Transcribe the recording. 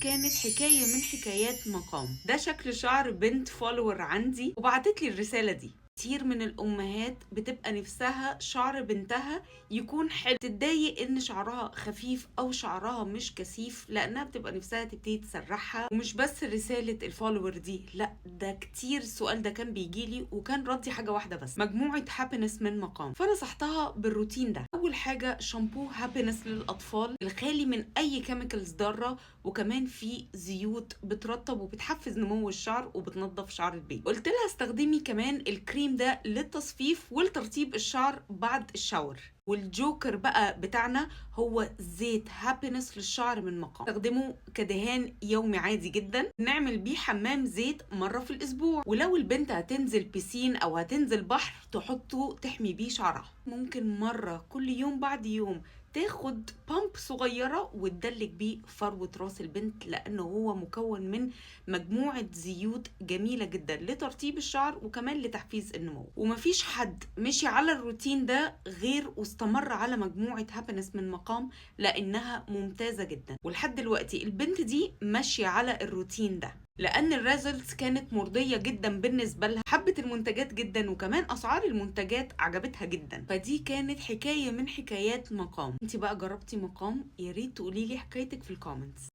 كانت حكاية من حكايات مقام. ده شكل شعر بنت follower عندي وبعتت لي الرسالة دي. كتير من الأمهات بتبقى نفسها شعر بنتها يكون حلو، تتضايق إن شعرها خفيف أو شعرها مش كثيف، لأنها بتبقى نفسها تبتدي تسرحها. ومش بس رسالة ال follower دي، لا ده كتير السؤال ده كان بيجيلي، وكان ردي حاجة واحدة بس: مجموعة Happiness من مقام. فنصحتها بالروتين ده. أول حاجة شامبو Happiness للأطفال الخالي من أي chemicals ضارة، وكمان في زيوت بترطب وبتحفز نمو الشعر وبتنظف شعر البيبي. قلت لها استخدمي كمان الكريم ده للتصفيف والترطيب الشعر بعد ال shower. والجوكر بقى بتاعنا هو زيت Happiness للشعر من مقام، استخدمه كدهان يومي عادي جدا، نعمل بيه حمام زيت مرة في الأسبوع، ولو البنت هتنزل بيسين أو هتنزل بحر تحطه تحمي بيه شعرها. ممكن مرة كل يوم بعد يوم تاخد pump صغيرة وتدلك بيه فروة راس البنت، لأنه هو مكون من مجموعة زيوت جميلة جدا لترطيب الشعر وكمان لتحفيز النمو. ومفيش حد مشي على الروتين ده غير واستمر على مجموعة Happiness من مقام، لأنها ممتازة جدا. ولحد دلوقتي البنت دي ماشية على الروتين ده لان ال results كانت مرضية جدا بالنسبة لها، حبت المنتجات جدا، وكمان اسعار المنتجات عجبتها جدا. فدي كانت حكاية من حكايات مقام. انت بقى جربتي مقام؟ يا ريت تقولي لي حكايتك في ال comments.